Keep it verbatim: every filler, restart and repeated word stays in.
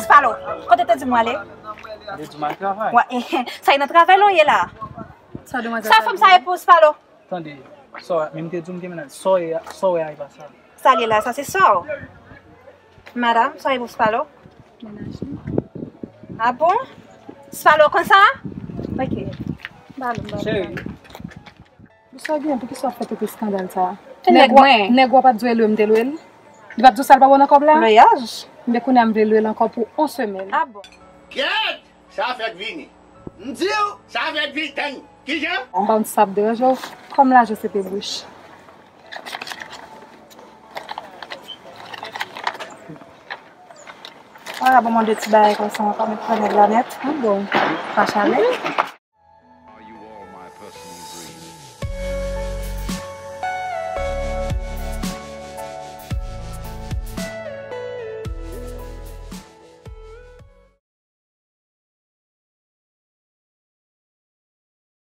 Spalo, kote te di m w ale? Mwen te di w m al travay. Wè, sa e nan travay la w ye la. Sa fanm sa e pou Spalo? Tande, sa w, men m te di w m gen mennaj. Sa w ye, sa w ye a e pa sa. Sa l ye la, sa se sa w. Madanm, sa w ye pou Spalo? Mennaj li. A bon? Spalo konn sa? Ok. Ba l, ba l. Cheri. Bouch sa gen, poukisa w ap fè tout eskandal sa a? Nèg mwen. Nèg w ap di w lwe m te lwe l? Li p ap di w sa l pa bon nan kòb la? Lweyaj. Men kounye a m vle lwe l ankò pou yon semèn. A bon? Kèt! Sa fèk vini. M di w, sa fèk vini. Tann, kijan? M pa konn si sa ap deranje w. Kòm lajan se te bouch. Wala, ban mwen de ti bagay konsa ankò, mèt pran nèg la nèt. Bon, pa chale.